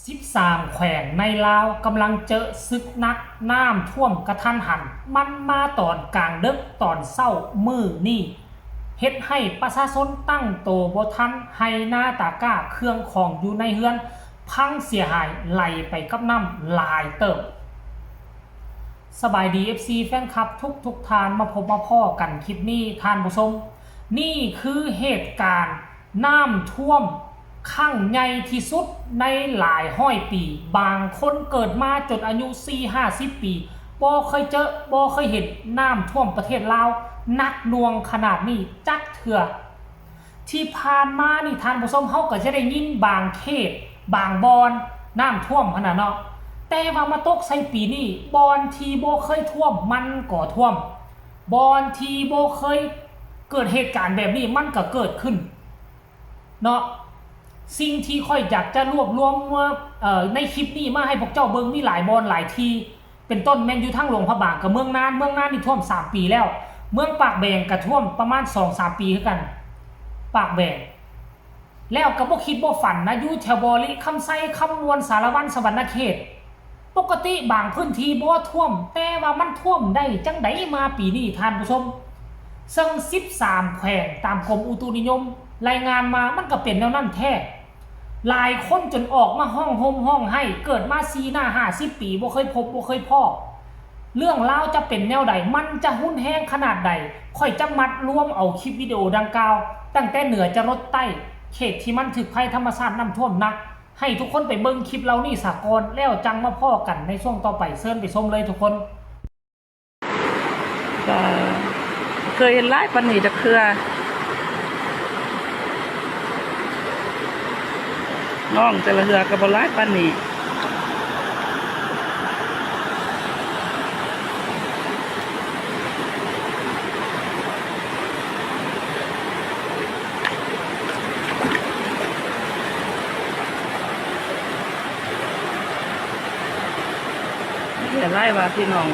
ສິບສາມແຂວງໃນລາວກຳລັງເຈີສຶກໜັກ, ນ້ຳຖ້ວມກະທັນຫັນ, ມັນມາຕອນກາງເດິກຕອນເຊົ້າມື້ນີ້ ເຮັດໃຫ້ປະຊາຊົນຕັ້ງໂຕບໍ່ທັນ, ໄຮ່ນາຕາກ້າເຄື່ອງຂອງຢູ່ໃນເຮືອນພັງເສຍຫາຍໄຫຼໄປກັບນ້ຳຫຼາຍເຕີບ. ສະບາຍດີ ເອັຟຊີ ແຟນຄລັບທຸກໆທ່ານ, ມາພົບມາພໍ້ກັນຄລິບນີ້ທ່ານຜູ້ຊົມ, ນີ້ຄືເຫດການ ນ້ຳຖ້ວມຄັ້ງໃຫຍ່ທີ່ສຸດໃນຫຼາຍຮ້ອຍປີ. ບາງຄົນເກີດມາຈົນອາຍຸສີ່ຫ້າສິບປີ ບໍ່ເຄີຍເຈີ ບໍ່ເຄີຍເຫັນນ້ຳຖ້ວມປະເທດລາວໜັກໜ່ວງຂະໜາດນີ້ຈັກເທື່ອ. ທີ່ຜ່ານມານີ້ທ່ານຜູ້ຊົມ, ເຮົາກໍຈະໄດ້ຍິນບາງເຂດ ບາງບ່ອນນ້ຳຖ້ວມຫັ້ນນະເນາະ, ແຕ່ວ່າມາຕົກໃສ່ປີນີ້ ບ່ອນທີ່ບໍ່ເຄີຍຖ້ວມມັນກໍຖ້ວມ, ບ່ອນທີ່ບໍ່ເຄີຍເກີດເຫດການແບບນີ້ມັນກໍເກີດຂຶ້ນ. ເນາະ, ສິ່ງທີ່ຂ້ອຍຢາກຈະລວບລວມເມື່ອ ເອີ ໃນຄລິບນີ້ມາໃຫ້ພວກເຈົ້າເບິ່ງ ມີຫຼາຍບ່ອນຫຼາຍທີ່ ເປັນຕົ້ນແມ່ນຢູ່ທາງຫຼວງພະບາງກັບເມືອງນານ, ເມືອງນານນີ້ຖ້ວມສາມປີແລ້ວ, ເມືອງປາກແບງກະຖ້ວມປະມານສອງສາມປີຄືກັນ, ປາກແບງ. ແລ້ວກໍບໍ່ຄິດບໍ່ຝັນນະ, ຢູ່ແຖວບໍລິຄຳໄຊ, ຄຳມ່ວນ, ສາລະວັນ, ສະຫວັນນະເຂດ, ປົກກະຕິບາງພື້ນທີ່ບໍ່ຖ້ວມ, ແຕ່ວ່າມັນຖ້ວມໄດ້ຈັ່ງໃດມາປີນີ້ທ່ານຜູ້ຊົມ? ເຊິ່ງສິບສາມແຂວງຕາມກົມອຸຕຸນິຍົມລາຍງານມາ ມັນກໍເປັນແນວນັ້ນແທ້. ຫຼາຍຄົນຈົນອອກມາຮ້ອງໂຮມຮ້ອງໄຫ້, ເກີດມາສີ່ຫ້າສິບປີ ບໍ່ເຄີຍພົບບໍ່ເຄີຍພໍ້. ເລື່ອງລາວຈະເປັນແນວໃດ? ມັນຈະຮຸນແຮງຂະໜາດໃດ? ຂ້ອຍຈະມັດລວມເອົາຄລິບວິດີໂອດັ່ງກ່າວ ຕັ້ງແຕ່ເໜືອຈະລົດໃຕ້, ເຂດທີ່ມັນຖືກໄພທຳມະຊາດນ້ຳຖ້ວມໜັກ, ໃຫ້ທຸກຄົນໄປເບິ່ງຄລິບເຫຼົ່ານີ້ສາກ່ອນ ແລ້ວຈັ່ງມາພໍ້ກັນໃນຊ່ວງຕໍ່ໄປ. ເຊີນໄປຊົມເລີຍທຸກຄົນ. ກໍເຄີຍເຫັນຫຼາຍປານນີ້ຈັກເທື່ອ, ນ້ອງແຕ່ລະເທື່ອກໍບໍ່ຫຼາຍປານນີ້. ເສຍຫຼາຍວ່າພີ່ນ້ອງ,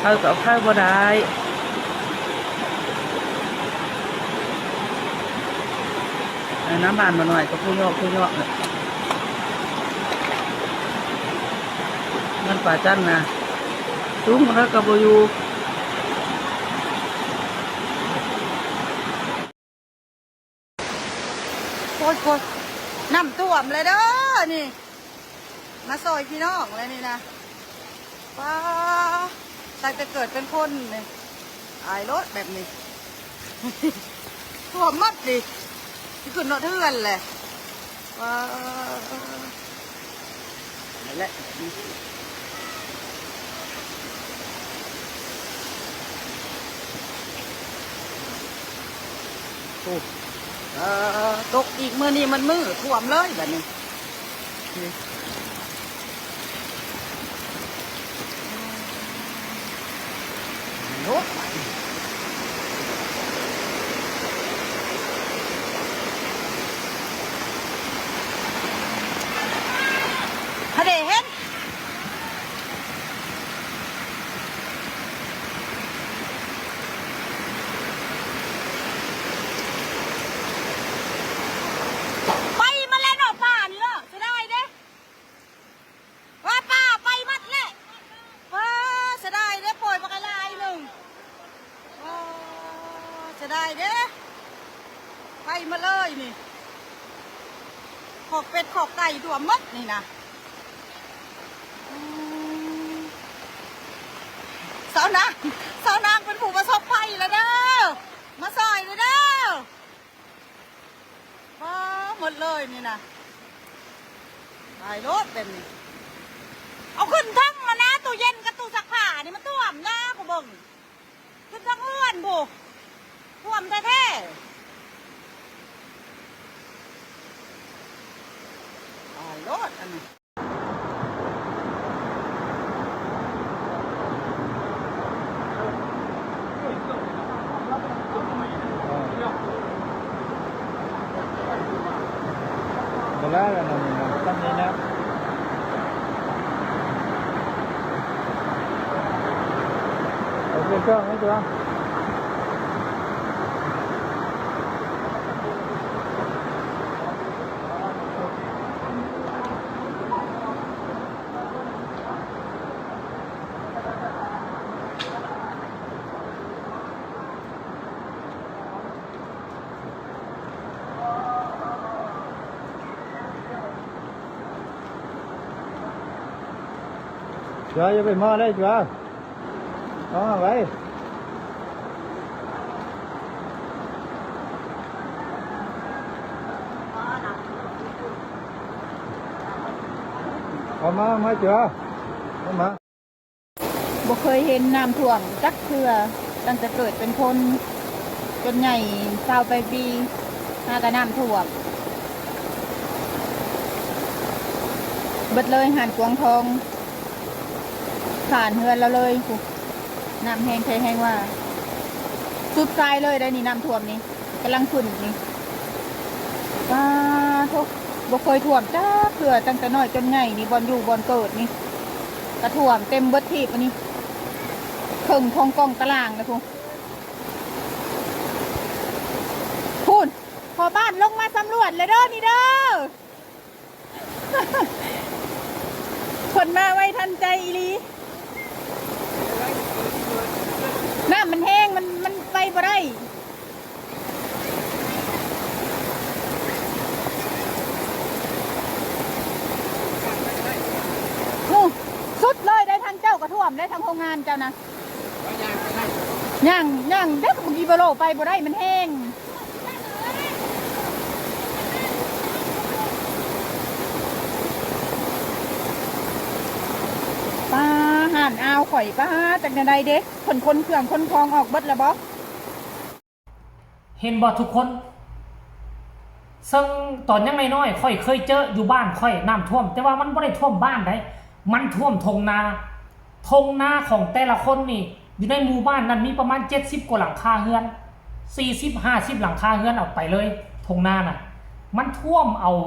ເຂົ້າກໍເຂົ້າບໍ່ໄດ້. ນ້ຳບ້ານບໍ່ນ້ອຍກໍຜູ້ຍອກຜູ້ຍອກ ມັນປາຈັນນະ, ສູງແລ້ວກໍບໍ່ຢູ່. ໂອ້ຍ ໂອ້ຍ ນ້ຳຖ້ວມແລ້ວເດີນີ້, ມາຊ່ອຍພີ່ນ້ອງແລ້ວນີ້ນະ. ປ້າ ຕັ້ງແຕ່ເກີດເປັນຄົນນີ້ ອາຍໂລດແບບນີ້, ຖ້ວມໝົດນີ້ ຊິຂຶ້ນຮອດເຮືອນແຫຼະ. ວ້າ ນັ້ນແຫຼະ ໂອ້ ເອີ ຕົກອີກ ມື້ນີ້ມັນມື້ຖ້ວມເລີຍບາດນີ້. ໂອ້ ຫາເດເຫັນ ໄປໝົດແລ້ວເນາະ ປ່ານີ້ເນາະ ເສຍດາຍເດ້. ວ່າປ່າໄປໝົດແລ້ວ. ເອີ ເສຍດາຍເດ້ ປ່ອຍບັກຫຼາຍໜຶ່ງ. ເອີ ເສຍດາຍເດ້ ໄປໝົດເລີຍນີ້. ຄອກເປັດຄອກໄກ່ຖ້ວມໝົດນີ້ນະ. ອືມ ຊາວນາງ ຊາວນາງເປັນຜູ້ປະສົບໄພແລ້ວເດີ ມາຊ່ອຍແດ່ເດີ. ປ້າ ໝົດເລີຍນີ້ນະ ຕາຍໂລດແບບນີ້. ເອົາຂຶ້ນເທິງຫັ້ນນະ ຕູ້ເຢັນກັບຕູ້ຊັກຜ້ານີ້ມັນຖ້ວມນະ ຜູ້ເບິ່ງ ຂຶ້ນເທິງເຮືອນພຸ້ນ ຖ້ວມແທ້ໆ. ຕາຍໂລດອັນນີ້. ບໍ່ຫຼາຍແລ້ວນະ ນີ້ນະ ຊ່ຳນີ້ນະ. ໂອເຄ ເຈົ້າ ໃຫ້ຕົວ. ຈວ ຢ່າໄປມາໄດ້ ຈວ ເອົາມາໄວ້ ເອົາມາ ມາ ຈວ ເອົາມາ. ບໍ່ເຄີຍເຫັນນ້ຳຖ້ວມຈັກເທື່ອ ຕັ້ງແຕ່ເກີດເປັນຄົນຈົນໃຫຍ່ຊາວປາຍປີ ຫາກະນ້ຳຖ້ວມເບິດເລີຍ ຮ້ານກວາງທອງ ຂ້າງເຮືອນລາວເລີຍພຸ້ນ. ນ້ຳແຮງແທ້ແຮງວ່າ ສຸດຊາຍເລີຍໄດ໋ນີ້ ນ້ຳຖ້ວມນີ້ ກຳລັງຂຶ້ນນີ້. ປາໂທ້ ບໍ່ເຄີຍຖ້ວມຈັກເທື່ອ ຕັ້ງແຕ່ນ້ອຍຈົນໃຫຍ່ນີ້ ບ່ອນຢູ່ບ່ອນເກີດນີ້ ກະຖ້ວມເຕັມເບິດທີບອັນນີ້ ເຄິ່ງຂອງກອງຕະລ່າງແລ້ວພຸ້ນ. ພຸ້ນ ພໍ່ບ້ານລົງມາສຳຫຼວດແລ້ວເດີນີ້ເດີ. ເພິ່ນມາໄວທັນໃຈອີ່ຫຼີ. ນ້ຳມັນແຮງ ມັນ ມັນໄປບໍ່ໄດ້. ໂອ້ ສຸດເລີຍໄດ໋ ທາງເຈົ້າກະຖ້ວມໄດ໋ ທາງໂຮງງານເຈົ້ານະ. ຍ່າງ ຍ່າງເດີ ຂີ່ໂບໂລໄປບໍ່ໄດ້ ມັນແຮງ. ປາ ຮ້ານອາວຂ້ອຍ ປາ ຈັກແນວໃດເດ ເພິ່ນຂົນເຄື່ອງຂົນຂອງອອກເບິດແລ້ວບໍ? ເຫັນບໍ່ທຸກຄົນ? ເຊິ່ງຕອນຍັງນ້ອຍໆ ຂ້ອຍເຄີຍເຈີຢູ່ບ້ານຂ້ອຍນ້ຳຖ້ວມ, ແຕ່ວ່າມັນບໍ່ໄດ້ຖ້ວມບ້ານໃດ, ມັນຖ້ວມທົ່ງນາ. ທົ່ງນາຂອງແຕ່ລະຄົນນີ້ ຢູ່ໃນໝູ່ບ້ານນັ້ນມີປະມານເຈັດສິບກວ່າຫຼັງຄາເຮືອນ, ສີ່ສິບ ຫ້າສິບຫຼັງຄາເຮືອນອອກໄປເລີຍ. ທົ່ງນານະ ມັນຖ້ວມເອົາ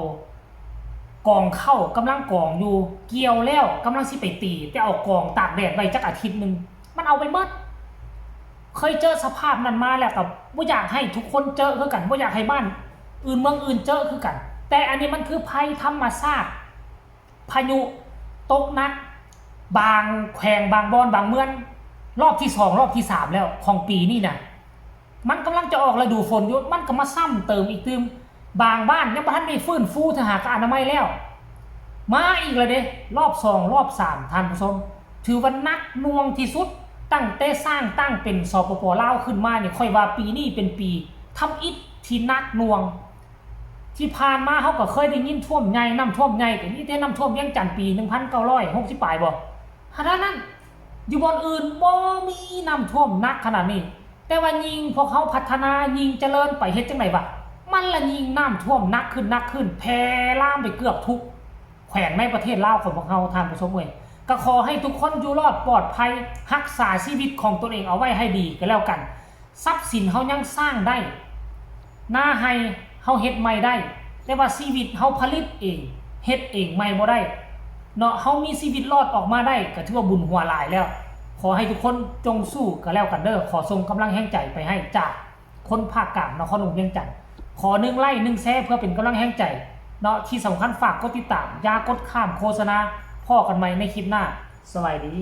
ກອງເຂົ້າກຳລັງກອງຢູ່, ກ່ຽວແລ້ວກຳລັງຊິໄປຕີ ແຕ່ເອົາກອງຕາກແດດໄວ້ຈັກອາທິດໜຶ່ງ ມັນເອົາໄປໝົດ. ເຄີຍເຈີສະພາບນັ້ນມາແລ້ວ ກໍບໍ່ຢາກໃຫ້ທຸກຄົນເຈີຄືກັນ, ບໍ່ຢາກໃຫ້ບ້ານອື່ນເມືອງອື່ນເຈີຄືກັນ, ແຕ່ອັນນີ້ມັນຄືໄພທຳມະຊາດ, ພາຍຸຕົກໜັກ ບາງແຂວງ ບາງບ່ອນ ບາງເມືອງ ລອບທີສອງ ລອບທີສາມແລ້ວຂອງປີນີ້ນະ. ມັນກຳລັງຈະອອກລະດູຝົນຢູ່ ມັນກໍມາຊ້ຳເຕີມອີກຕື່ມ. ບາງບ້ານຍັງບໍ່ທັນໄດ້ຟື້ນຟູເທື່ອຫາກະອະນາໄມແລ້ວ ມາອີກແລ້ວເດ້ ລອບສອງ ລອບສາມ ທ່ານຜູ້ຊົມ. ຖືວ່າໜັກໜ່ວງທີ່ສຸດ ຕັ້ງແຕ່ສ້າງຕັ້ງເປັນ ສປປ ລາວ ຂຶ້ນມານີ້ ຂ້ອຍວ່າປີນີ້ເປັນປີທຳອິດທີ່ໜັກໜ່ວງ. ທີ່ຜ່ານມາເຮົາກໍເຄີຍໄດ້ຍິນຖ້ວມໃຫຍ່ ນ້ຳຖ້ວມໃຫຍ່ ກໍມີແຕ່ນ້ຳຖ້ວມວຽງຈັນປີໜຶ່ງພັນເກົ້າຮ້ອຍຫົກສິບປາຍບໍ? ຂະໜາດນັ້ນ ຢູ່ບ່ອນອື່ນບໍ່ມີນ້ຳຖ້ວມໜັກຂະໜາດນີ້. ແຕ່ວ່າຍິ່ງພວກເຮົາພັດທະນາ ຍິ່ງຈະເລີນໄປ ເຮັດຈັ່ງໃດວະ? ມັນລະຍິ່ງນ້ຳຖ້ວມໜັກຂຶ້ນ ໜັກຂຶ້ນ ແຜ່ລາມໄປເກືອບທຸກແຂວງໃນປະເທດລາວຂອງພວກເຮົາ. ທ່ານຜູ້ຊົມເອີຍ ກໍຂໍໃຫ້ທຸກຄົນຢູ່ລອດປອດໄພ ຮັກສາຊີວິດຂອງຕົນເອງເອົາໄວ້ໃຫ້ດີກໍແລ້ວກັນ. ຊັບສິນເຮົາຍັງສ້າງໄດ້, ນາໄຮ່ເຮົາເຮັດໃໝ່ໄດ້, ແຕ່ວ່າຊີວິດເຮົາຜະລິດເອງ ເຮັດເອງໃໝ່ບໍ່ໄດ້ເນາະ. ເຮົາມີຊີວິດລອດອອກມາໄດ້ ກໍຖືວ່າບຸນຫົວຫຼາຍແລ້ວ. ຂໍໃຫ້ທຸກຄົນຈົ່ງສູ້ກໍແລ້ວກັນເດີ. ຂໍສົ່ງກຳລັງແຮງໃຈໄປໃຫ້ຈາກຄົນພາກກາງນະຄອນຫຼວງວຽງຈັນ. ຂໍໜຶ່ງໄລ້ ໜຶ່ງແຊ ເພື່ອເປັນກຳລັງແຮງໃຈເນາະ. ທີ່ສຳຄັນຝາກກົດຕິດຕາມ, ຢ່າກົດຂ້າມໂຄສະນາ. ພໍ້ກັນໃໝ່ໃນຄລິບໜ້າ. ສະບາຍດີ.